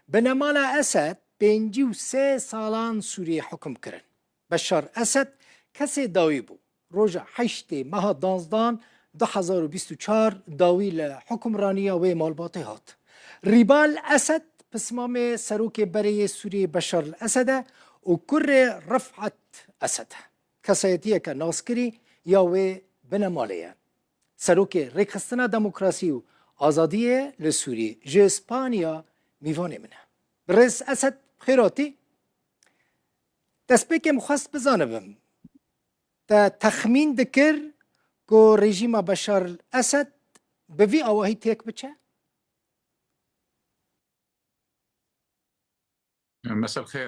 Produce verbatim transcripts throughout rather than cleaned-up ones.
Binemala Esed pêncî û sê salan Sûriyê hukm kirin. Beşar Esed kesê dawî bû. Roja heştê meha danzdan du hezar û bîst û çar dawî li hukimraniya wê malbatê hat. Rîbal Esed pismamê serokê berê yê Sûriyê Beşar el Esed e û kurê Rifat Esed e. Kesayetiyeke naskirî ya wê binemalê ye. Serokê Rêkxistina Demokrasî û Azadiyê li Sûriyê ji Spanya mîvanê min e. Birêz Esed, xêr hatî. Destpêkê min xwest bizanibim, te texmîn dikir ku rejîma Beşar el Esed bi vî awahî têk biçe?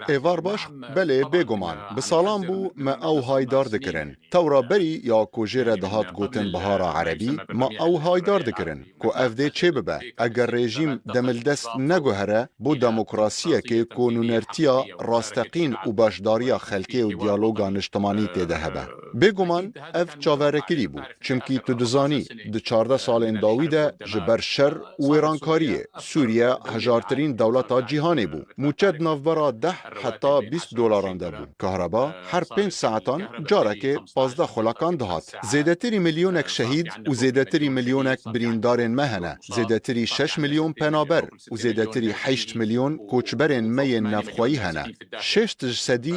Êvar baş, belê, bêguman. Bi salan bû me ew haydar dikirin. Tewra berî ya ku jê re dihat gotin Bihara Erebî, me ew haydar dikirin ku ev dê çêbibe. Eger rejîm demildest neguhere bo demokrasiyekê ku nûnertiya rasteqîn û beşdariya xelkê û diyaloga niştimanî tê de hebe. Bêguman ev çaverêkirî bû. Çimkî tu dizanî, di çardeh salên dawî de ji ber şer û wêrankariyê, Sûriye hejartirîn dewleta cîhanê bû. Mûçe di navbera deh heta bîst dolaran de bû. Kahreba her pênc saetan carekê pazdeh xulakan dihat. Zêdetirî milyonek şehîd û zêdetirî milyonek birîndarên me hene. Zêdetirî şeş milyon penaber û zêdetirî heşt milyon koçberên me yên navxweyî hene. Şêst ji sedî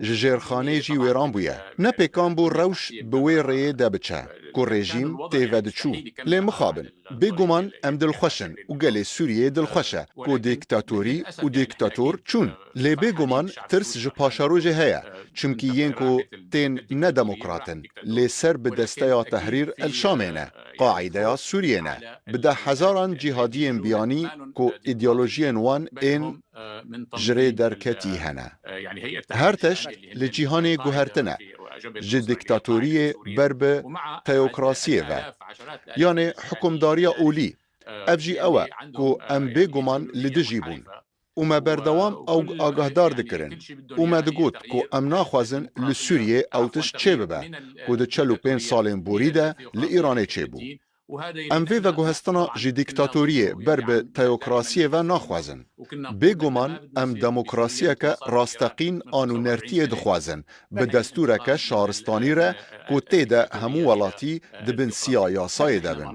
ji jêrxanê jî wêran bûye. Ne pêkan bû rewş bi wê rêyê de biçe, ku rejîm tê vediçû. Lê mixabin, bêguman em dilxweş in û gelê Sûriyê dilxweş e, ku dîktatorî û dîktator çûn. Lê bêguman tirs ji paşerojê heye, çimkî yên ku tên ne demokrat in, lê ser bi desteya Tehrîr el Şamê ne, Qaîdeya Sûriyê ne. Bi deh hezaran cîhadiyên biyanî ku îdeolojiyên wan ên ji rê derketî hene. Her tişt li cîhanê guhertin e. Ji dîktatoriyê ber bi teokrasiyê ve. Yanê hukimdariya olî. Ev jî ew e ku em bêguman li dijî bûn. Û me berdewam ew agahdar dikirin. Û me digot ku em naxwazin li Sûriyê ew tişt çêbibe ku di çel û pênc salên borî de li Îranê çêbû. Em vê veguhestina ji dîktatoriyê ber bi teokrasiyê ve naxwazin. Bêguman em demokrasiyeke rasteqîn a nûnertiyê dixwazin, bi destûreke şaristanî re ku tê de hemû welatî di bin siya yasayê de bin.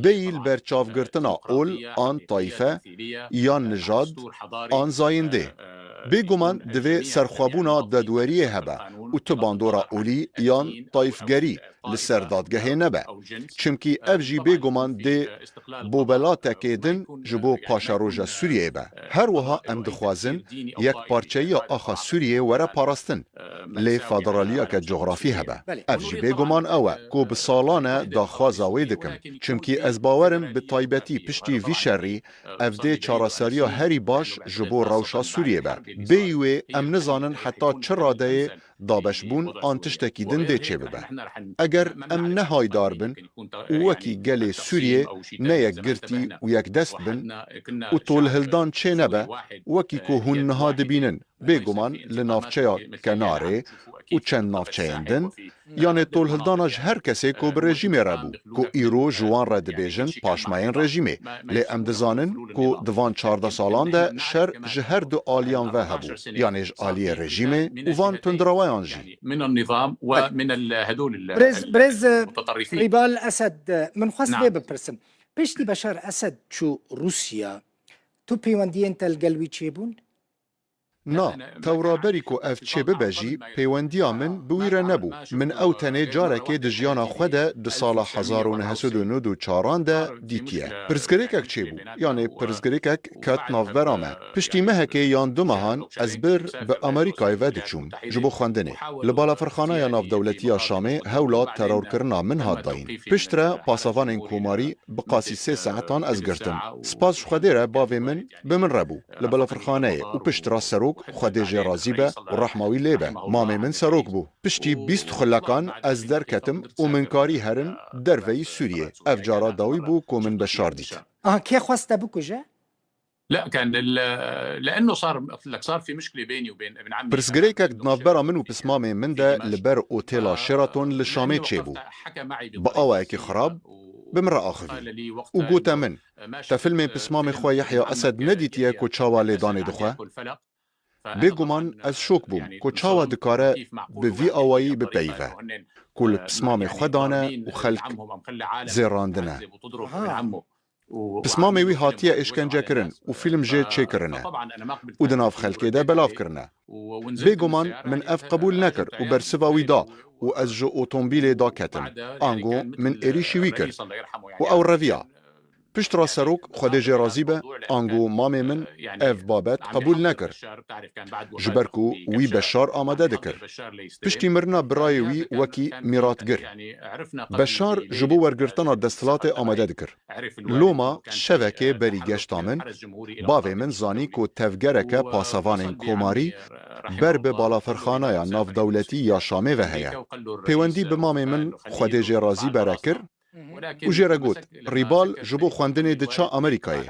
Bêyî li ber çavgirtina ol an tayfe, yan nijad, an zayendê. Bêguman divê serxwebûna dadweriyê hebe û tu bandora olî yan tayfgerî li ser dadgehê nebe. Çimkî ev jî bêguman dê bobelatekê din ji bo paşeroja Sûriyeyê be. Her wiha em dixwazin yekparçeyiya axa Sûriyê were parastin. Lê federaliyeke cografî hebe. Ev jî bêguman ew e ku bi salan e daxwaza wê dikim. Çimkî ez bawer im bi taybetî piştî vî şerî ev dê çareseriya herî baş ji bo rewşa Sûriyê be. Bêyî wê em nizanin heta çi radeyê dabeşbûn an tiştekî din dê çêbibe. Eger em ne haydar bin û wekî gelê Sûriyê ne yekgirtî û yekdest bin û tolhildan çê nebe, wekî ku hûn niha dibînin, bêguman li navçeya Kenarê û çend navçeyên din, yanê tolhildana ji her kesê ku bi rejîmê re bû, ku îro ji wan re dibêjin paşmayên rejîmê. Lê em dizanin ku di van çardeh salan de şer ji her du aliyan ve hebû, yanê ji aliyê rejîmê û van tundrewayan jî. من النظام ومن ال- هدول ال- Birêz, ال- birêz, e, المتطرفين. Rîbal Esed, e, min xwest نعم. Vê bipirsim. Piştî Beşar Esed çû Rûsya, tu peywendiyên te li gel wî çêbûn? Na, tewra berî ku ev çêbibe jî, pêwendiya min bi wî re nebû. Min ew tenê carekê di jiyana xwe de di sala hezar û neh sed û nod û çaran de dîtiye. Pirsgirêkek çêbû, yanê pirsgirêkek ket navbera me. Piştî mehekê yan du mehan ez bir bi Amerîkayê ve diçûm ji bo xwendinê. Li balafirxaneya navdewletî ya Şamê hewla terorkirina min hat dayîn. Piştre pasevanên komarî bi qasî sê saetan ez girtim. Spas ji Xwedê re bavê min bi min re bû. Li balafirxaneyê û piştre serok, Xwedê jê razî be û rehma wî lê be, mamê min serok bû. Piştî bîst xulekan ez derketim û min karî herim derveyî Sûriyê. Ev cara dawî bû ku min Beşar dît. Aha, kê xwest te bikuje? لا، كان ال- لأنه صار، لك صار في مشكلة بيني وبين ابن عمي. Pirsgirêkek di navbera min û pismamê min de li ber otêla Sheraton li Şamê çêbû. Bi awayekî xirab bi min re axivî û gote min, te filmên pismamê xwe Yehya Esed nedîtiye ku çawa lêdanê dixwe? Bêguman ez şok bûm ku çawa dikare bi vî awayî bipeyive ku li pismamê xwe dane û xelk zêrandine. Pismamê wî hatiye êşkencekirin û fîlm jê çêkirine û di nav xelkê de belav kirine. Bêguman min ev qebûl nekir û bersiva wî da û ez ji otombîlê daketim. Ango min êrîşî wî kir û ew reviya. Pişt re serok, Xwedê jê razî be, ango mamê min ev babet qebûl nekir, ji ber ku wî Beşar amade dikir. Piştî mirina birayê wî wekî mîratgir, Beşar ji bo wergirtina desthilatê amade dikir. Loma şevekê berî geşta min, bavê min zanî ku tevgereke pasevanên komarî ber bi balafirxaneya navdewletî ya Şamê ve heye. Pêwendî bi mamê min, Xwedê jê razî be, re kir û jê re got, Rîbal ji bo xwendinê diçe Amerîkayê.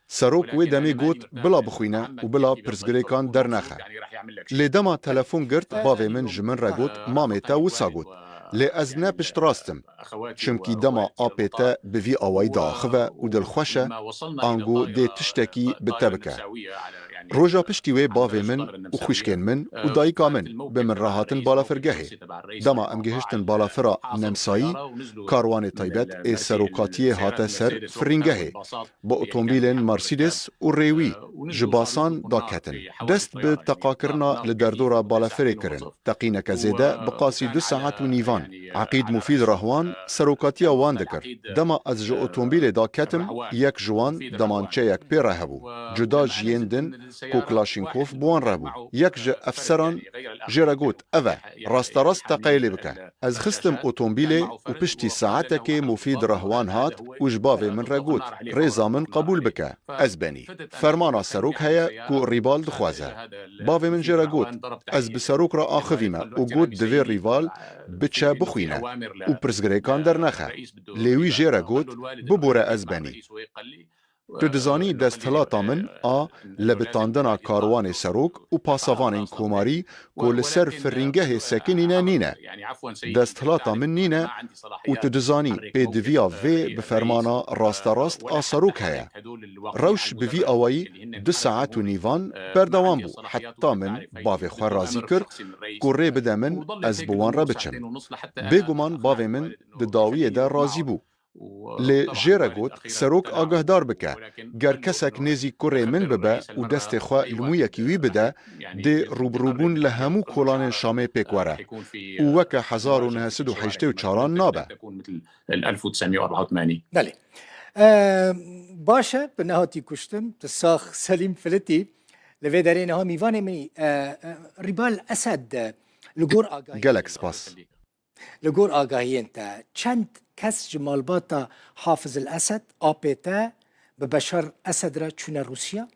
Serok wê demê got, bila bixwîne û bila pirsgirêkan dernexe. Lê dema telefon girt, bavê min ji min re got, mamê te wisa got. Lê ez ne piştrast im. Çimkî dema apê te bi vî awayî diaxive û dilxweş e, ango dê tiştekî bi te bike. Roja piştî wê bavê min û xwişkên min û dayika min bi min re hatin balafirgehê. Dema em gihiştin balafira Nemsayî, karwanê taybet ê serokatiyê hate ser firîngehê. Bi otomobîlên Mercedes û rêwî ji basan daketin. Dest bi teqakirina li derdora balafirê kirin. Teqîneke zêde bi qasî du saet û nîvan. Eqîd Mufîd Rahwan serokatiya wan dikir. Dema ez ji otomobîlê daketim, yek ji wan demançeyek pê re hebû. Cuda ji yên din ku Klaşînkov bi wan re bû. Yek ji efseran jê re got, ev e, rasterast teqeyê lê bike. Ez xistim otomobîlê û piştî saetekê Mufîd Rahwan hat û ji bavê min re got, rêza min qebûl bike, ez benî. Fermana serok heye ku Rîbal dixwaze. Bavê min jê re got, ez bi serok re axivîme û got, divê Rîbal biçe bixwîne û pirsgirêkan dernexe. Lê wî jê re got, bibore ez benî. Tu dizanî desthilata min a lebitandina karwanê serok û pasevanên komarî ku li ser firîngehê sekinîne nîne. Desthilata min nîne û tu dizanî pêdiviya vê bi fermana rasterast a serok heye. Rewş bi vî awayî du saet û nîvan berdewam bû heta min bavê xwe razî kir ku rê bide min ez bi wan re biçim. Bêguman bavê min di dawiyê de razî bû. Lê jê re got, serok agahdar bike, ger kesek nêzî kurê min bibe û destê xwe li mûyekî wî bide, dê rûbirûbûn li hemû kolanên Şamê pêk were û weke hezar û neh sed û heştê û çaran nabe. Belê. E, baş e, tu nehatî kuştin, tu sax selîm filitî. Li vê derê niha mîvanê min î, e, e, Rîbal Esed, e, li gor agahiyên Gelek spas. Li gor agahiyên te, çend kes ji malbata Hafiz el Esed, apê te, bi Beşar Esed re çûne Rûsya?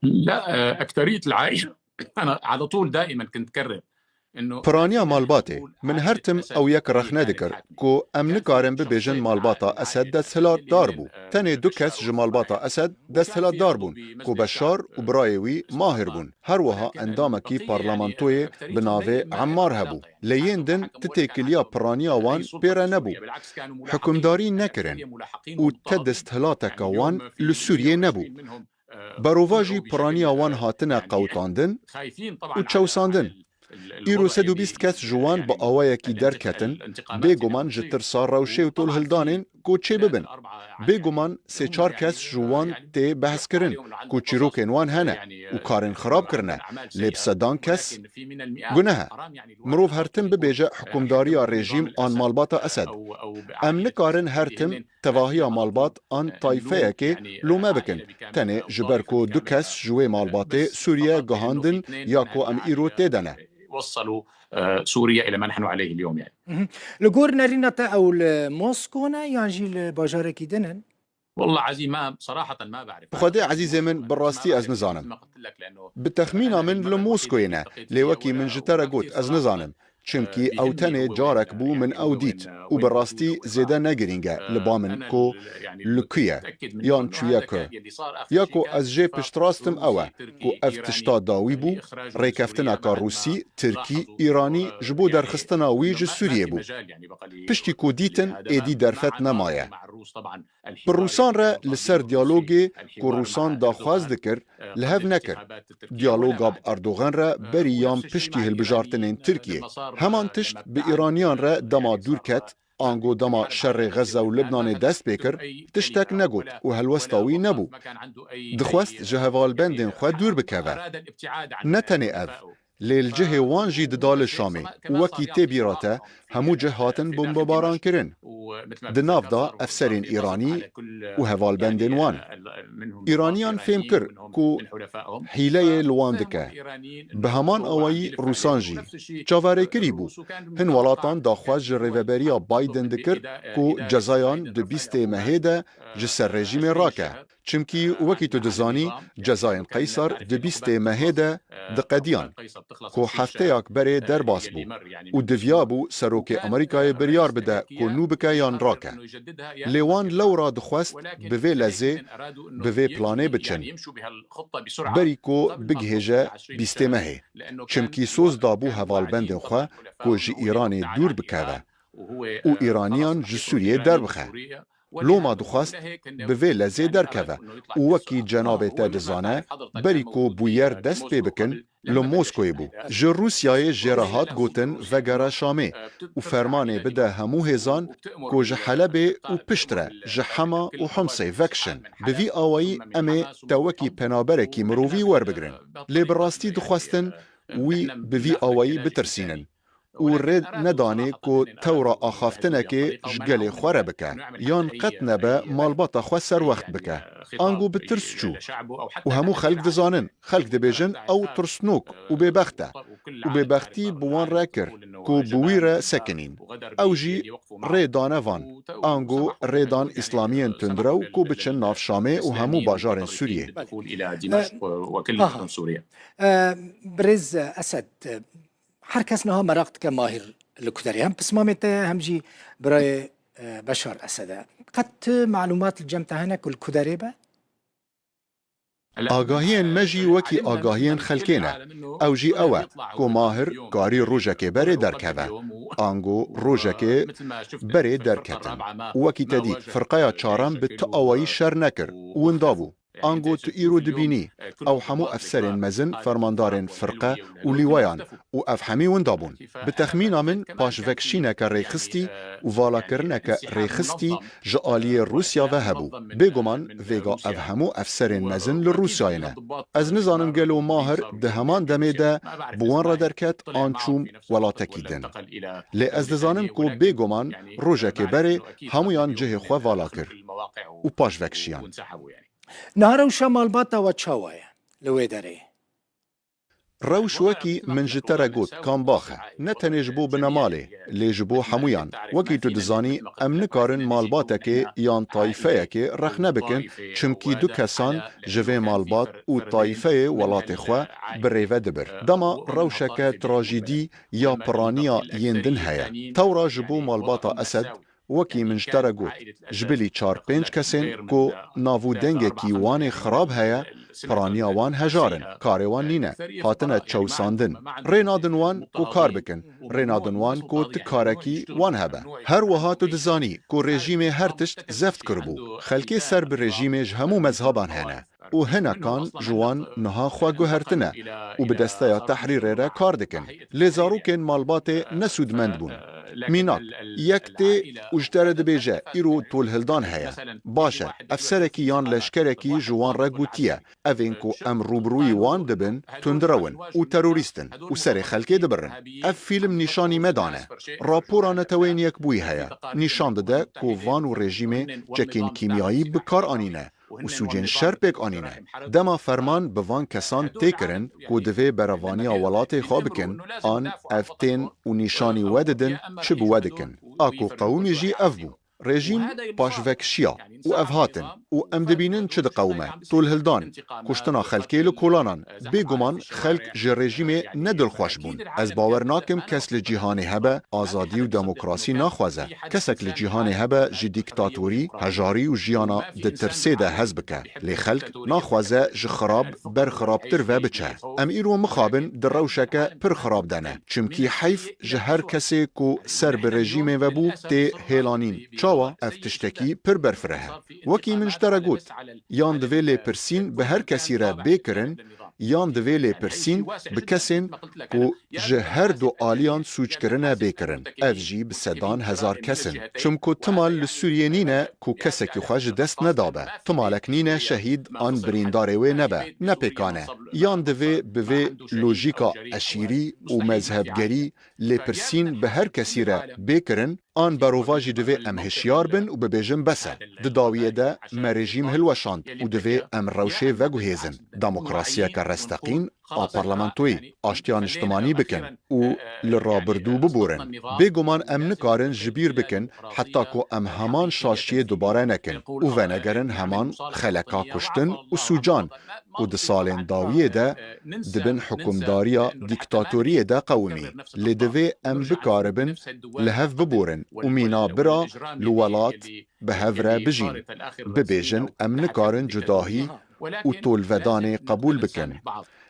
لا، آه، أكترية العائلة، أنا على طول دائمًا كنت كرر إنه Piraniya malbatê, min her tim ew yek rexne dikir ku em nikarin bibêjin malbata Esed desthilatdar bû. Tenê du kes ji malbata Esed desthilatdar bûn, ku Beşar û birayê wî Mahir bûn. Her wiha endamekî parlamentoyê bi navê Emmar hebû. Lê yên din ti têkiliya piraniya wan pê re nebû. Hikimdarî nekirin û te desthilateke wan li Sûriyê nebû. Berovajî piraniya wan hatine qewtandin û çewsandin. Îro sed û bîst kes ji wan bi awayekî derketin, bêguman ji tirsa rewşê û tolhildanên ku çêbibin. Bêguman sê çar kes ji wan tê behskirin ku çîrokên wan hene û karên xirab kirine, lê bi sedan kes guneh e. Mirov her tim bibêje hikûmdariya rejîm an malbata Esed. Em nikarin her tim tevahiya malbat an tayfeyekê lome bikin, tenê ji ber ku du kes ji wê malbatê Sûriye gihandin ya ku em îro tê de ne. وصلوا، آه، سوريا إلى ما نحن عليه اليوم، يعني. Mhm. Li gor nerîna te ew li Mosko ne yan jî li bajarekî din in? والله عزيز، ما، صراحة ما بعرف. Bi Xwedê ezîzê min, bi rastî ez nizanim. Bi texmîna min li Moskoyê ne, lê wekî min ji te re got, ez nizanim. Çimkî ew tenê carek bû min ew dît û bi rastî zêde ne girîng e li ba min ku li ku ye yan çûye ku. Ya ku ez jê piştrast im ew e ku ev tişta dawî bû, rêkeftineka Rûsî, Tirkî, Îranî ji bo derxistina wî ji Sûriyê bû. Piştî ku dîtin êdî derfet nemaye. Bi Rûsan re li ser diyalogê ku Rûsan daxwaz dikir, li hev nekir. Diyaloga bi Erdogan re berî yan piştî hilbijartinên Tirkiyê. Heman tişt bi Îraniyan re dema dûr ket, ango dema şerê Xezze û Libnanê dest pê kir, tiştek negot û helwesta wî nebû. Dixwest ji hevalbendên xwe dûr bikeve. Ne tenê ev, lê li cihê wan jî dida li Şamê û wekî tê bîra te hemû cih hatin bombebaran kirin. Di nav de efserên Îranî û hevalbendên wan. Îraniyan fêm kir ku hîleyê li wan dike. Bi heman awayî Rûsan jî. Çaverêkirî bû. Hin welatan daxwaz ji rêveberiya Biden dikir ku cezayan di bîstê mehê de ji ser rejîmê rake. Çimkî wekî tu dizanî, cezayên Qeysar di bîstê mehê de diqediyan, ku hefteyak berê derbas bû û diviyabû serokê Amerîkayê biryar bide ku nû bike yan rake. Lê wan lewra dixwest bi vê lezê, bi vê planê biçin. Berî ku bigihêje bîstê mehê. Çimkî soz dabû hevalbendên xwe ku ji Îranê dûr bikeve û Îraniyan ji Sûriyê derbixe. Loma dixwest bi vê lezê derkeve û wekî cenabê te dizane, berî ku bûyer dest pê bikin, li Moskoyê bû. Ji Rûsyayê jê re hat gotin vegere Şamê û fermanê bide hemû hêzan ku ji Helebê û piştre ji Hema û Humsê vekişin. Bi vî awayî em ê te wekî penaberekî mirovî werbigrin. Lê bi rastî dixwestin wî bi vî awayî bitirsînin û rê nedanê ku tewra axaftinekê ji gelê xwe re bike, yan qet nebe malbata xwe serwext bike. Ango bi tirs çû û hemû xelk dizanin, xelk dibêjin ew tirsnok û bêbext e û bêbextî bi wan re kir ku bi wî re sekinîn. Ew jî rê dane van, ango rê dan îslamiyên tundrew ku biçin nav Şamê û hemû bajarên Sûriyê. Aha. E, Birêz Esed, e, her kes niha meraq dike Mahir li ku derê. Hem pismamê te ye, hem jî birayê, e, Beşar Esed e. Qet ti malûmat li cem te hene ku li ku derê be? Agahiyên me jî wekî agahiyên xelkê ne. Ew jî ew e ku Mahir karî rojekê berê derkeve. Ango rojekê berê derketin. Û wekî te dît, firqeya çarem bi tu awayî şer nekir û winda bû. Ango tu îro dibînî, ew hemû efserên mezin, fermandarên firqe û lîwayan û ev hemî winda bûn. Bi texmîna min, paşvekişîneke rêxistî û valakirineke rêxistî ji aliyê Rûsya ve hebû. Bêguman vêga ev hemû efserên mezin li Rûsyayê ne. Ez nizanim gelo Mahir di heman demê de bi wan re derket an çû welatekî din. Lê ez dizanim ku bêguman rojekê berê hemûyan cihê xwe vala kir û paşvekişiyan. Niha rewşa malbata we çawa ye li wê derê? Rewş wekî min ji te re got, kambax e. Ne tenê ji bo binemalê, lê ji bo hemûyan. Wekî tu dizanî, em nikarin malbatekê yan tayîfeyekê rexne bikin, çimkî du kesan ji vê malbat û tayîfeyê welatê xwe bi rêve dibir. Dema rewşeke trajîdî ya piraniya yên din heye. Tewra ji bo malbata Esed, wekî min ji te re got, ji bilî çar pênc kesên ku nav û dengekî wan ê xirab heye, piraniya wan hejar in, karê wan nîne, hatine çewsandin. Rê nadin wan ku kar bikin, rê nadin wan ku ti karekî wan hebe. Her wiha tu dizanî ku rejîmê her tişt zeft kiribû. Xelkê ser bi rejîmê ji hemû mezheban hene. Û hinekan ji wan niha xwe guhertine û bi desteya Tehrîrê re kar dikin. Lê zarokên malbatê ne sûdmend bûn. Mînak, yek tê û ji te re dibêje, îro tolhildan heye. Baş e, efserekî yan leşkerekî ji wan re gotiye, evên ku em rûbirûyî wan dibin, tundrew in û terorîst in û serê xelkê dibirin. Ev fîlm nîşanî me dane. Rapora Neteweyên Yekbûyî heye. Nîşan dide ku van û rejîmê çekên kîmyayî bi kar anîne û sûcên şer pêk anîne. Dema ferman bi van kesan tê kirin ku divê berevaniya welatê xwe bikin, an ev tên û nîşanî we didin, çi bi we dikin. A ku qewimî jî ev bû. Rejîm paşvekişiya û ev hatin û em dibînin çi diqewime, tolhildan, kuştina xelkê li kolanan. Bêguman xelk ji rejîmê ne dilxweş bûn. Ez bawer nakim kes li cîhanê hebe azadî û demokrasî naxwaze. Kesek li cîhanê hebe ji dîktatorî, hejarî û jiyana di tirsê de hez bike. Lê xelk naxwaze ji xirab ber xirabtir ve biçe. Em îro mixabin di rewşeke pir xirab de ne. Çimkî heyf ji her kesê ku ser bi rejîmê ve bû tê hêlanîn. Çawa? Ev tiştekî pir berfireh e. Wekî min ji te re got, yan divê lêpirsîn bi her kesî re bê kirin, yan divê lêpirsîn bi kesên ku ji her du aliyan sûc kirine bê kirin. Ev jî bi sedan hezar kes in. Çimku timal li Sûriyê nîne ku kesekî xwe ji dest nedabe. Timalek nîne şehîd an birîndarê wê nebe. Ne pêkan e. Yan divê bi vê lojîka eşîrî û mezhebgerî lêpirsîn bi her kesî re bê kirin, an berovajî divê em hişyar bin û bibêjin bes e. Di dawiyê de me rejîm hilweşand û divê em rewşê veguhêzin. Demokrasiyeke resteqîn a parlamentoyê, aştiya niştimanî bikin û li rabirdû biborin. Bêguman em nikarin ji bîr bikin heta ku em heman şaşiyê dubare nekin û venegerin heman xeleka kuştin û sûcan ku di salên dawiyê de di bin hikûmdariya dîktatoriyê de qewimî. Lê divê em bikaribin li hev biborin û mîna bira li welat bi hev re bijîn. Bibêjin, em nikarin cudahî û tolvedanê qebûl bikin.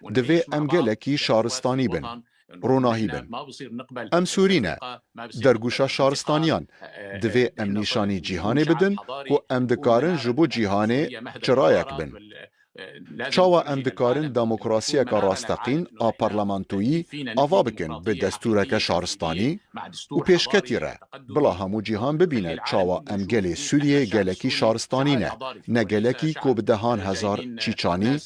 Divê em gelekî şaristanî bin, ronahî bin. Em Sûrî ne, dergûşa şaristaniyan. Divê em nîşanî cîhanê bidin ku em dikarin ji bo cîhanê çirayek bin. Çawa em dikarin demokrasiyeke rasteqîn a parlamentoyî ava bikin bi destûreke şaristanî û pêşketî re, bila hemû cîhan bibîne çawa em gelê Sûriyê gelekî şaristanî ne, ne gelekî ku bi dehan hezar Çîçanî,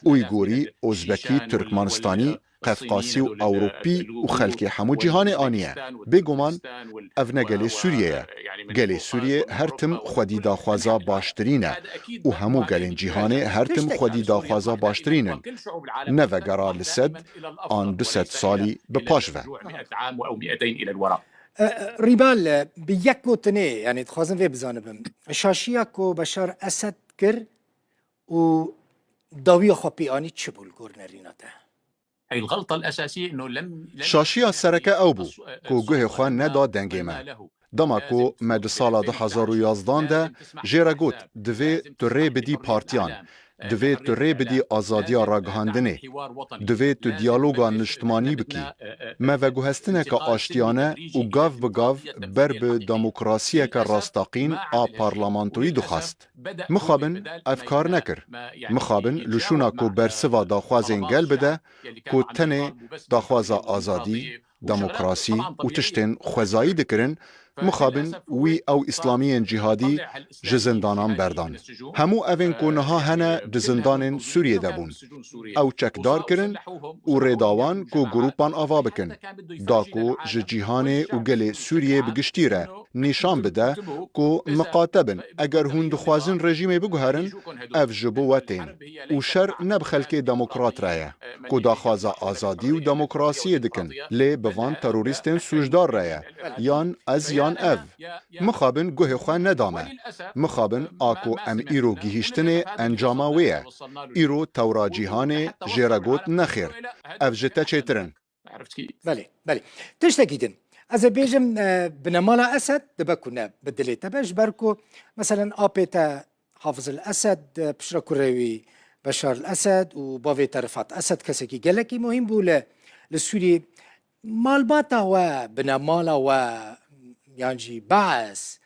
Uygurî, Ozbekî, Tirkmenistanî, Qefqasî û Ewropî û xelkê hemû cîhanê aniye. Bêguman ev ne gelê Sûriyê ye. Gelê Sûriyê her tim xwedî daxwaza baştirîn e û hemû gelên cîhanê her tim xwedî daxwaza baştirîn in. Ne vegera li sed an du sed salî bi paş ve. E, e, Rîbal, e, bi yek gotinê, yanî dixwazim vê bizanibim. Şaşiya ku Beşar Esed kir û dawiya xwe pê anî çi bû li gor nerîna te? Şaşiya sereke ew bû ku guhê xwe neda dengê me. Dema ku me di sala du hezar û yazdan de jê re got, divê tu rê bidî partiyan, divê tu rê bidî azadiya ragihandinê, divê tu diyaloga niştimanî bikî. Me veguhestineke aştiyane û gav bi gav ber bi demokrasiyeke rastaqîn a parlamentoyî dixwest. Mixabin ev kar nekir. Mixabin li şûna ku bersiva daxwazên gel bide, ku tenê daxwaza azadî, demokrasî û tiştên xwezayî dikirin, mixabin wî ew îslamiyên cîhadî ji zindanan berdan. Hemû evên ku niha hene di zindanên Sûriyê de bûn. Ew çekdar kirin û rê da wan ku grûpan ava bikin. Da ku ji cîhanê û gelê Sûriyê bi giştî re nîşan bide ku miqate bin, eger hûn dixwazin rejîmê biguherin, ev ji bo we tên. Û şer ne bi xelkê demokrat re ye, ku daxwaza azadî û demokrasiyê dikin, lê bi van terorîstên sûcdar re ye, yan ez yan ev. Mixabin guhê xwe neda me. Mixabin a ku em îro gihîştinê encama wê ye. Îro tewra cîhanê jê re got nexêr. Ev ji te çêtir in. Belê, belê. Tiştekî din. Ez ê bêjim, e, binemala Esed dibe ku ne bi dilê te be, ji ber ku, meselen, apê te Hafiz el Esed, e, piştre kurê wî Beşar el Esed û bavê te Rifat Esed kesekî gelekî muhîm bû li, li Sûriyê. Malbata we, binemala we, yan jî Baes,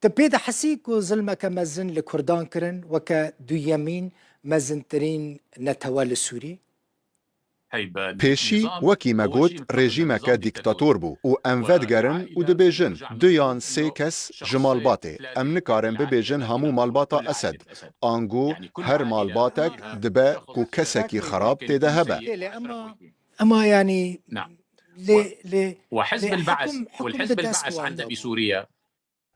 tu pê dihesî ku zilmeke mezin li Kurdan kirin weke duyemîn mezintirîn netewe li Sûrî? Pêşî, wekî me got, rejîmeke dîktator bû û em vedigerin û dibêjin, du yan sê kes ji malbatê. Em nikarin bibêjin hemû malbata Esed. Ango her malbatek dibe ku kesekî xerab tê de hebe. Ema yanî lê lê lê hekum hekum bi dest wan de bû.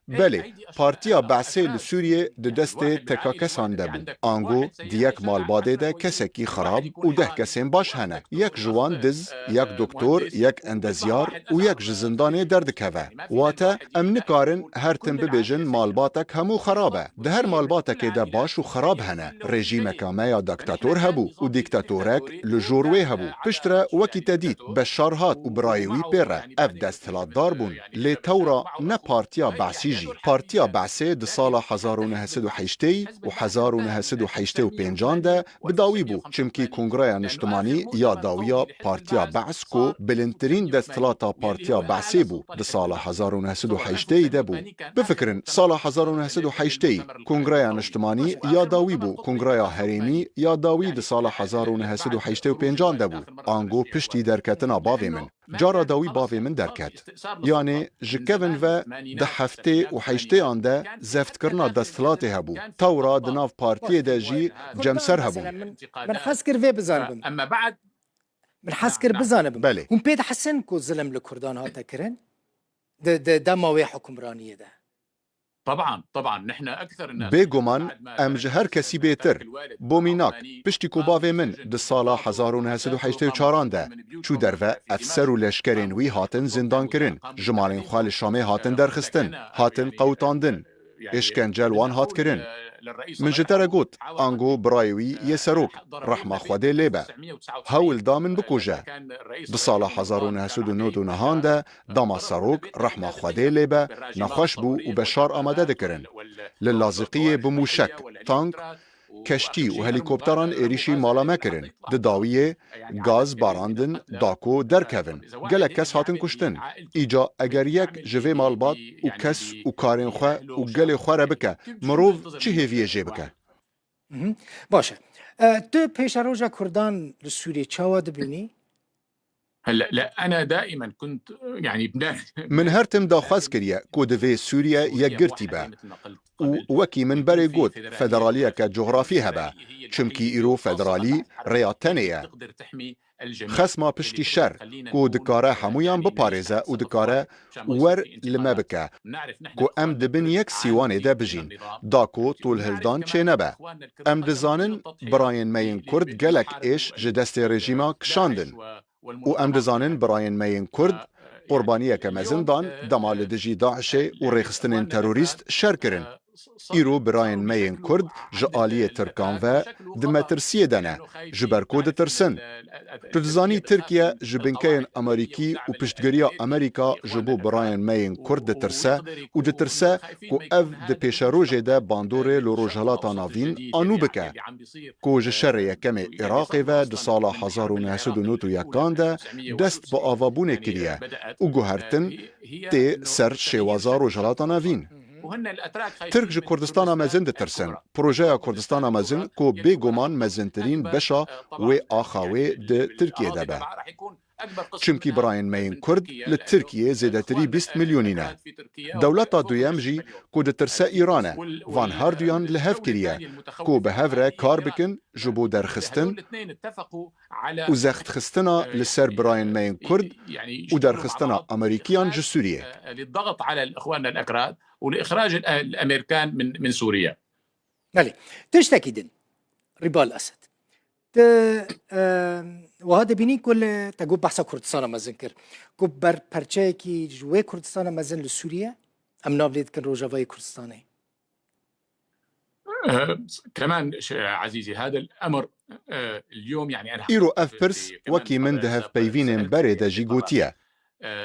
Belê, Partiya Be'sê li Sûriyê di destê teka kesan de bû. Ango di yek malbatê de kesekî xirab û deh kesên baş hene. Yek ji wan diz, yek doktor, yek endezyar û yek ji zindanê derdikeve. Wate, em nikarin her tim bibêjin malbatek hemû xirab e. Di her malbatekê de baş û xirab hene. Rejîmeke me ya diktator hebû û diktatorek li jor wê hebû. Piştre wekî te dît, Beşar hat û birayê wî pê re. Ev desthilatdar bûn. Lê tewra ne Partiya Be'sî jî. Partiya Be'sê di sala hezar û neh sed û heştê û hezar û neh sed û heştê û pêncan de bi dawî bû, çimkî Kongreya Niştimanî ya dawiya Partiya Be's ku bilindtirîn desthilata Partiya Be'sê bû, di sala hezar û neh sed û heştê de bû. Bifikirin, sala hezar û neh sed û heştê Kongreya Niştimanî ya dawî bû, Kongreya Herêmî ya dawî di sala hezar û neh sed û heştê û pêncan de bû. Ango piştî derketina bavê min. Cara dawî bavê min derket. Yanê ji kevin ve di heftê û heştêyan de zeftkirina desthilatê hebû. Tewra di nav partiyê de jî cemser hebûn. Min, min hez kir vê bizanibim. Min hez kir bizanibim. Belê. Hûn pê dihesin ku zilim li Kurdan hate kirin? Di, di dema wê hukimraniyê de. Bêguman, em ji her kesî bêtir. Bo mînak, piştî ku bavê min di sala hezar û neh sed û heştê û çaran de çû derve, efser û leşkerên wî hatin zindankirin, ji malên xwe li Şamê hatin derxistin, hatin qewitandin, êşkence li wan hat kirin. Min ji te re got, ango birayê wî yê serok, rehma Xwedê lê be, hewl da min bikuje. Di sala hezar û neh sed û nod û nehan de dema serok, rehma Xwedê lê be, nexweş bû û Beşar amade dikirin. Li Laziqiyê bi mûşek, tank, keştî û helîkopteran êrîşî mala me kirin. Di dawiyê gaz barandin da ku derkevin. Gelek kes hatin kuştin. Îca eger yek ji vê malbat û kes û karên xwe û gelê xwe re bike, mirov çi hêviyê jê bike? Mhm. Baş e. E, tu pêşeroja Kurdan li Sûriyê çawa dibînî? هلا، لا، أنا دائمًا كنت، يعني، Min her tim daxwaz kiriye ku divê Sûriye yekgirtî be û wekî min berê got, federaliyeke cografî hebe, çimkî îro federalî rêya tenê ye. Xesma piştî şer ku dikare hemûyan biparêze û dikare wer li me bike, ku em di bin yek sîwanê de bijîn, da ku tolhildan çênebe. Em dizanin birayên me yên Kurd gelek êş ji destê rejîma kişandin. Û em dizanin birayên me yên Kurd qurbaniyeke mezin dan dema li dijî DAIŞê û rêxistinên terorîst şer kirin. Îro birayên me yên Kurd ji aliyê Tirkan ve di metirsiyê de ne, ji ber ku ditirsin. Tu dizanî Tirkiye ji binkeyên Amerîkî û piştgiriya Amerîka ji bo birayên me yên Kurd ditirse û ditirse ku ev di pêşerojê de bandorê li Rojhilata Navîn a nû bike. Ku ji şerê yekemê Iraqê ve di sala hezar û neh sed û nod û yekan de dest bi avabûnê kiriye û guhertin tê ser şêwaza Rojhilata Navîn. Tirk ji Kurdistana Mezin ditirsin. Projeya Kurdistana Mezin ku bêguman mezintirîn beşa wê axa wê di Tirkiyê de be. Çimkî birayên me yên Kurd li Tirkiyê zêdetirî bîst milyonî ne. Dewleta duyem jî ku ditirse Îran e, van herduyan li hev kiriye ku bi hev re kar bikin ji bo derxistin û zextxistina li ser birayên me yên Kurd û derxistina Amerîkiyan ji Sûriyê. للضغط على إخواننا الأكراد ولإخراج الأمريكان من من سوريا. Belê. Tiştekî din. Rîbal Esed. Te, e, wiha dibînî ku li, te got behsa Kurdistana mezin kir. Ku ber perçeyekî ji wê Kurdistana mezin li Sûriye, em nav lê dikin Rojavayê Kurdistanê. Îro ev pirs wekî min di hevpeyvînên berê de jî gotiye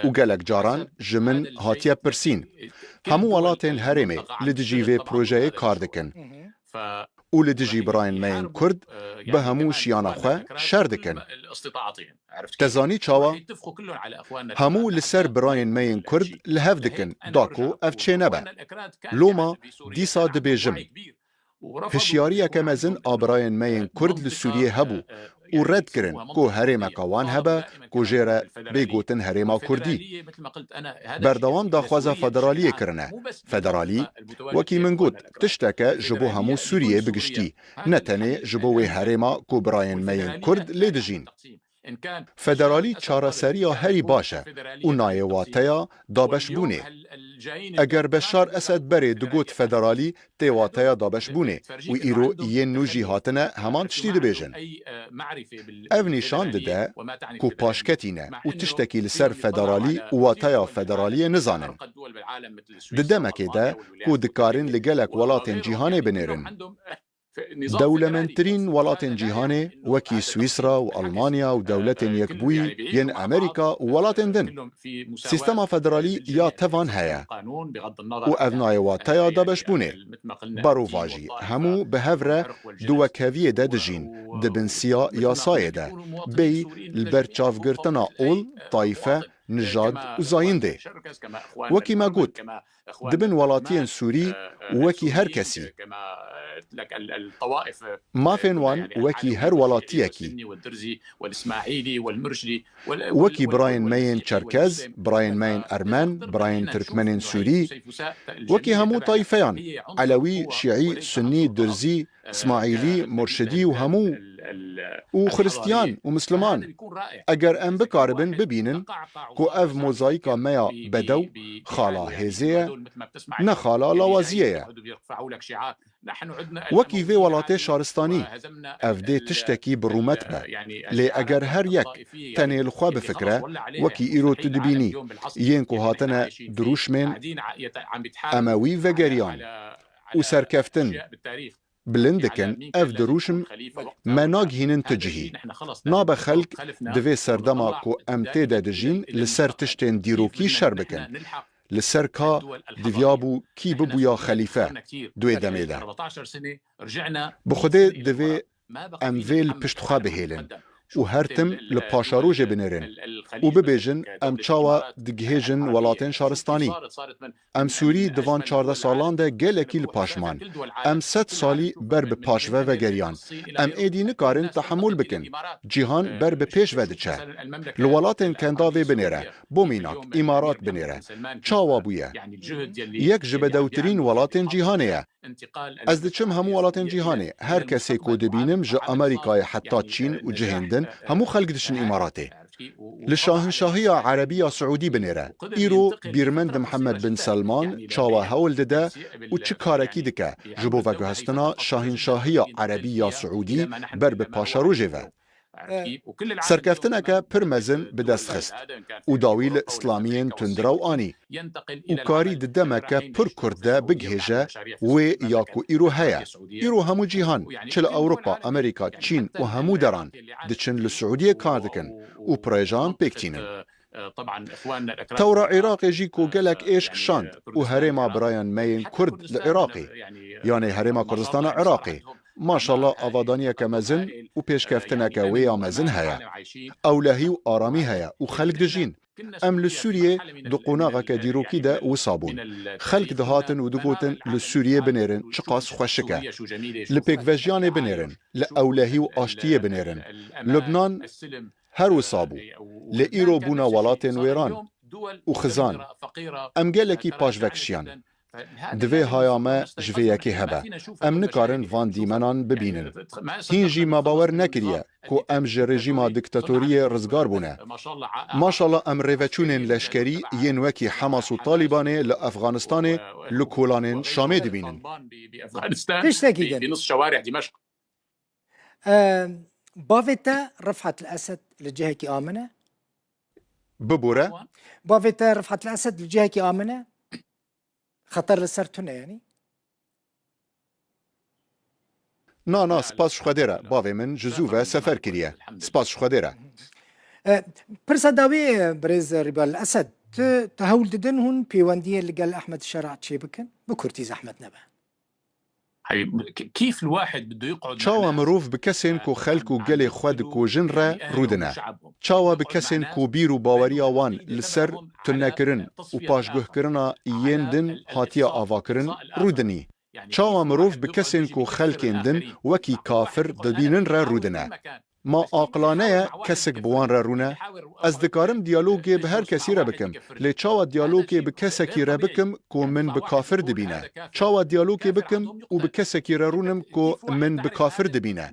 û gelek caran ji min hatiye pirsîn. Hemû welatên herêmê li dijî vê projeyê kar dikin û li dijî birayên me yên Kurd bi hemû şiyana xwe şer dikin. Te zanî çawa? Hemû li ser birayên me yên Kurd li hev dikin, da ku ev çênebe. Loma dîsa dibêjim, hişyariyeke mezin a birayên me yên Kurd li Sûriyê hebû û red kirin ku herêmeke wan hebe ku jê re bê gotin herêma Kurdî. Berdewam daxwaza federaliyê kirine. Federalî, wekî min got, tişteke ji bo hemû Sûriyê bi giştî, ne tenê ji bo wê herêma ku birayên me yên Kurd lê dijîn. Federalî çareseriya herî baş e û nayê wateya dabeşbûnê. Eger Beşar Esed berê digot federalî, tê wateya dabeşbûnê û îro yên nû jî hatine heman tiştî dibêjin. Ev nîşan dide ku paşketî ne û tiştekî li ser federalî û wateya federaliyê nizanin. Di demekê de ku dikarin li gelek welatên cîhanê binêrin. Dewlemendtirîn welatên cîhanê, wekî Swîsra û Almanya û Dewletên Yekbûyî yên Amerîka û welatên din. Sîstema federalî ya tevan heye û ev nayê wateya dabeşbûnê. Barovajî hemû bi hev re di wekheviyê de dijîn, di bin siya yasayê de, bêyî li ber çavgirtina ol, tayfe, nijad û zayîndê. Wekî me got, dibin welatiyên Sûrî wekî her kesî. Mafên wan wekî her welatiyekî. Wekî birayên me yên Çerkez, birayên me yên Ermen, birayên Tirkmenên Sûrî, wekî hemû tayfeyan, Elewî, Şîî, Sunnî, Dirzî, Îsmaîlî, Murşidî û hemû û Xiristiyan û Misliman. Eger em bikaribin bibînin ku ev mozayîka me ya bedew, xala hêzê ye, ne xala lawaziyê ye. Wekî vê welatê şaristanî, ev dê tiştekî bi rûmet be. Lê eger her yek tenê li xwe bifikire, wekî îro tu dibînî, yên ku hatine dirûşmên Emewî vegeriyan û serkeftin bilind dikin, ev dirûşm me nagihînin tu cihî. Nabe xelk di vê serdema ku em tê de dijîn li ser tiştên dîrokî şer bikin. Li ser ka diviyabû kî bibûya xelîfe di wê demê de. Bi Xwedê divê em vê li pişt xwe bihêlin û her tim li paşarojê binêrin û bibêjin em çawa digihêjin welatên şaristanî. Em Sûrî di van çardeh salan de gelekî li paş man. Em sed salî ber bi paş ve vegeriyan. Em êdî nikarin tehemûl bikin. Cîhan ber bi pêş ve diçe. Li welatên Kendavê binêre, bo mînak, Îmarat binêre. Çawa bûye? Yek ji bedewtirîn welatên cîhanê ye. Ez diçim hemû welatên cîhanê. Her kesê ku dibînim, ji Amerîkayê heta Çîn û cihên din, hemû xelk diçin Îmaratê. Li Şahinşahiya Erebî ya Siûdî binêre. Îro bîrmend Mihemed bin Selman çawa hewl dide û çi karekî dike ji bo veguhestina Şahinşahiya Erebî ya Siûdî ber bi paşerojê ve. Serkeftineke pir mezin bi dest xist û dawî li îslamiyên tundrew anî û karî di demeke pir kurt de bigihêje wê ya ku îro heye. Îro hemû cîhan, çi li Ewropa, Amerîka, Çîn û hemû deran, diçin li Siûdiyê kar dikin û projeyan pêk tînin. Tewra Iraqê jî ku gelek êşk şand û herêma birayên me yên Kurd li Iraqê, yanê Herêma Kurdistana Iraqê, maşallah avadaniyeke mezin û pêşkeftineke wê ya mezin heye. Ewlehî û aramî heye û xelk dijîn. Em li Sûriyê di qonaxeke dîrokî de wisa bûn. Xelk dihatin û digotin li Sûriyê binêrin çiqas xweşik e. Li pêkvejiyanê binêrin, li ewlehî û aştiyê binêrin. Lubnan her wisa bû. Lê îro bûne welatên wêran û xizan. Em gelekî paş vekişiyan. Divê haya me ji vê yekê hebe. Em nikarin van dîmenan bibînin. Hîn jî me bawer nekiriye ku em ji rejîma dîktatoriyê rizgar bûne. Maşallah em rêveçûnên leşkerî yên wekî Hamas û Talîbanê li Efxanistanê li kolanên Şamê dibînin. Tiştekî din. Ee, bavê te Rifat el-Esed li cihekî amin e? Bibûre. Bavê te Rifat el-Esed li cihekî amin e? Xeter li ser tune yanî? Na, na, spas ji Xwedê re. Bavê min ji zû ve sefer kiriye. Spas ji Xwedê re. E, pirsa dawî, birêz Rîbal Esed, tu, tu hewl didin hûn pêwendiyê li gel Ehmed Şera çêbikin? Bi kurtî zehmet nebe. Çawa mirov bi kesên ku xelk û gelê xwe dikujin re rûdine? Çawa bi kesên ku bîr û baweriya wan li ser tunekirin û paşguhkirina yên din hatiye avakirin rûdinî? Çawa mirov bi kesên ku xelkên din wekî kafir dibînin re rûdine? Ma aqilane ye kesek bi wan re rûne? Ez dikarim diyalogê bi her kesî re bikim, lê çawa diyalogê bi kesekî re bikim ku min bi kafir dibîne? Çawa diyalogê bikim û bi kesekî re rûnim ku min bi kafir dibîne?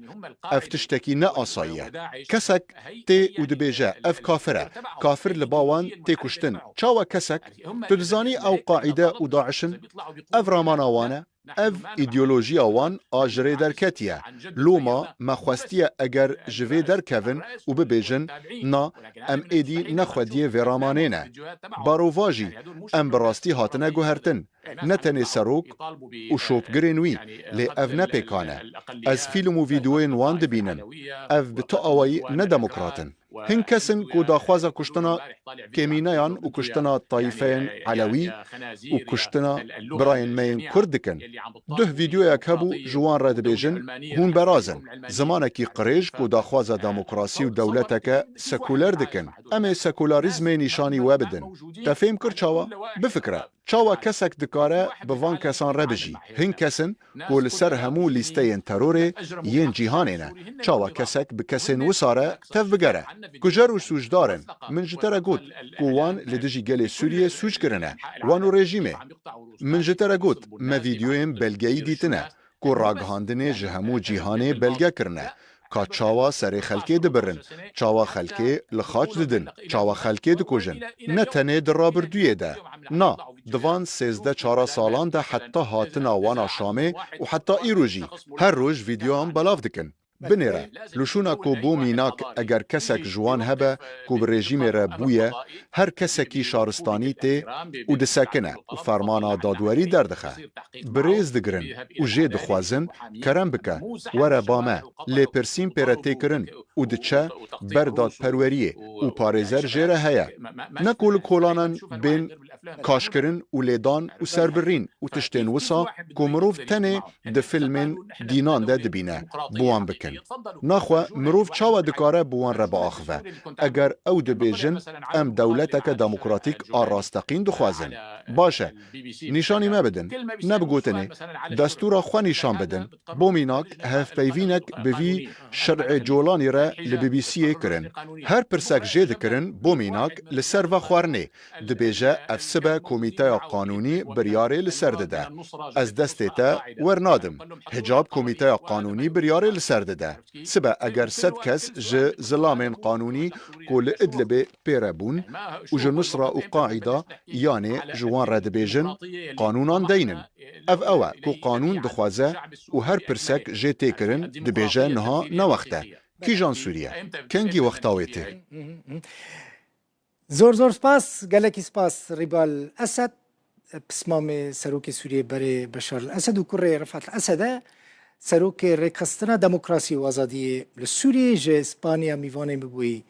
Ev tiştekî ne asayî ye. Kesek tê û dibêje, ev kafir e. Kafir li ba wan tê kuştin. Çawa kesek? Tu dizanî ew Qaîde û DAIŞ in? Ev ramana wan e. Ev îdeolojiya wan a ji rê derketiye. Loma me xwestiye eger ji vê derkevin û bibêjin, na, em êdî ne xwediyê vê ramanê ne. Barovajî, em bi rastî hatine guhertin. Ne tenê serok û şopgirên wî, lê ev ne pêkan e. Ez fîlm û vîdeoyên wan dibînim. Ev bi tu awayî ne demokrat in. Hin kes in ku daxwaza kuştina kêmîneyan û kuştina tayîfeyên Elewî û kuştina birayên me yên Kurd dikin. Duh vîdeoyek hebû ji wan re dibêjin, hûn beraz in. Zimanekî qirêj ku daxwaza demokrasî û dewleteke sekuler dikin. Em ê sekularîzmê nîşanî we bidin. Te fêm kir çawa? Bifikire. Çawa kesek dikare bi van kesan re bijî? Hin kes in ku li ser hemû lîsteyên terorê yên cîhanê ne. Çawa kesek bi kesên wisa re tev bigere? Kujer û sûcdar in. Min ji te re got ku wan li dijî gelê Sûriyê sûc kirine, wan û rejîmê. Min ji te re got, me vîdeoyên belgeyî dîtine ku ragihandinê ji hemû cîhanê belge kirine. Ka çawa serê xelkê dibirin, çawa xelkê li xaç didin, çawa xelkê dikujin. Ne tenê di rabirdûyê de. Na, di van sêzdeh çara salan de heta hatina wana Şamê û heta îro jî her roj vîdeoyan belav dikin. Binêre, li şûna ku bo mînak eger kesek ji wan hebe ku bi rejîmê re bûye, her kesekî şaristanî tê û disekine û fermana dadwerî derdixe. Bi rêz digirin û jê dixwazin, kerem bike, were ba me, lêpirsîn pê re tê kirin û diçe ber dadperweriyê û parêzer jê re heye. Ne ku li kolanan bên kaşkirin û lêdan û serbirîn û tiştên wisa ku mirov tenê di filmên dînan de dibîne, bi wan bikin. Naxwe mirov çawa dikare bi wan re biaxive? Eger ew dibêjin, em dewleteke demokratîk a rasteqîn dixwazin. Baş e. Nîşanî me bidin. Ne bi gotinê. Destûra xwe nîşan bidin. Bo mînak, hevpeyvînek bi vî şer'ê colanî re li B B C'yê kirin. Her pirsek jê dikirin, bo mînak, li ser vexwarinê. Dibêje, ev sibe Komîteya Qanûnî biryarê li ser dide. Ez destê te wernadim. Hicab Komîteya Qanûnî biryarê li ser dide. Sibe eger sed kes ji zilamên qanûnî ku li Idlibê pê re bûn û ji Nusra û Qaîda yanê ji wan re dibêjin, qanûnan deynin. Ev ew e ku qanûn dixwaze û her pirsek jê tê kirin, dibêje niha ne wext e. Kîjan Sûriye? Kengî wexta wê tê? Zor zor spas, gelekî spas Rîbal Esed, pismamê serokê Sûriyê berê Beşar el Esed û kurê Rifat el Esed e, serokê Rêkxistina Demokrasî û Azadiyê li Sûriyê ji Spanya mîvanê min bûyî.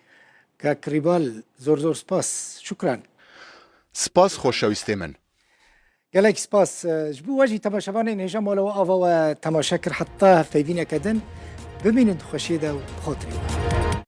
Kak Rîbal, zor zor spas. Şukran. Spas xoşewîstê min. Gelek spas. Ji bo we jî temaşevanên hêja mala we ava we temaşe kir. Heta hevpeyvîneke din bimînin di xweşiyê de û bi xatirê we.